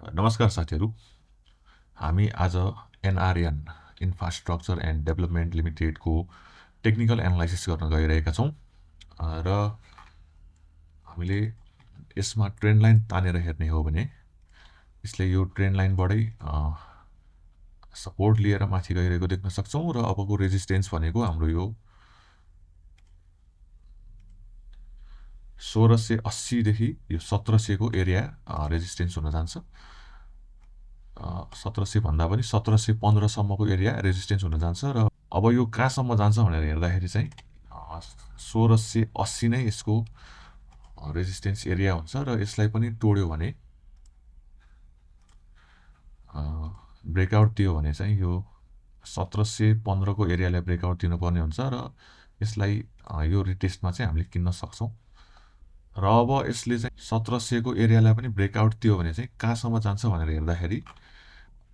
नमस्कार साथीहरू, हामी आज एनआरएन इन्फ्रास्ट्रक्चर एन्ड डेभलपमेन्ट लिमिटेडको टेक्निकल एनालाइसिस गर्न गइरहेका छौँ र हामीले यसमा ट्रेन्ड लाइन तानेर हेर्ने हो भने यसले यो ट्रेन्ड लाइनबाटै सपोर्ट लिएर माथि गइरहेको देख्न सक्छौँ र अबको रेजिस्टेन्स भनेको हाम्रो यो 1680 देखि यो 1700 को एरिया रेजिस्टेन्स हुन जान्छ। 1700 भन्दा पनि 1715 सम्मको एरिया रेजिस्टेन्स हुन जान्छ र अब यो कहाँसम्म जान्छ भनेर हेर्दाखेरि चाहिँ 1680 नै यसको रेजिस्टेन्स एरिया हुन्छ र यसलाई पनि तोड्यो भने ब्रेकआउट दियो भने चाहिँ यो 1715 को एरियालाई ब्रेकआउट दिनुपर्ने हुन्छ र यसलाई यो रिटेस्टमा चाहिँ हामीले किन्न सक्छौँ र अब यसले चाहिँ 1700 को एरियालाई पनि ब्रेकआउट दियो भने चाहिँ कहाँसम्म जान्छ भनेर हेर्दाखेरि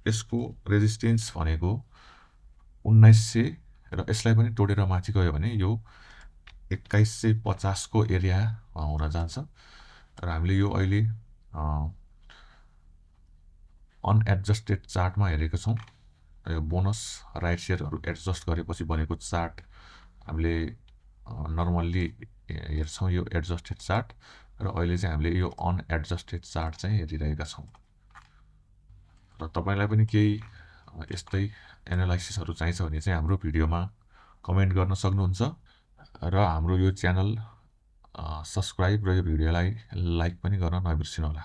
यसको रेजिस्टेन्स भनेको 1900 र यसलाई पनि तोडेर माथि गयो भने यो 2150 को एरिया हुन जान्छ र हामीले यो अहिले अनएडजस्टेड चार्टमा हेरेको छौँ। यो बोनस राइट सेयरहरू एडजस्ट गरेपछि बनेको चार्ट हामीले नर्मल्ली हेर्छौँ यो एडजस्टेड चार्ट र अहिले चाहिँ हामीले यो अनएडजस्टेड चार्ट चाहिँ हेरिरहेका छौँ र तपाईँलाई पनि केही यस्तै एनालाइसिसहरू चाहिन्छ भने चाहिँ हाम्रो भिडियोमा कमेन्ट गर्न सक्नुहुन्छ र हाम्रो यो च्यानल सब्सक्राइब र यो भिडियोलाई लाइक पनि गर्न नबिर्सिनुहोला।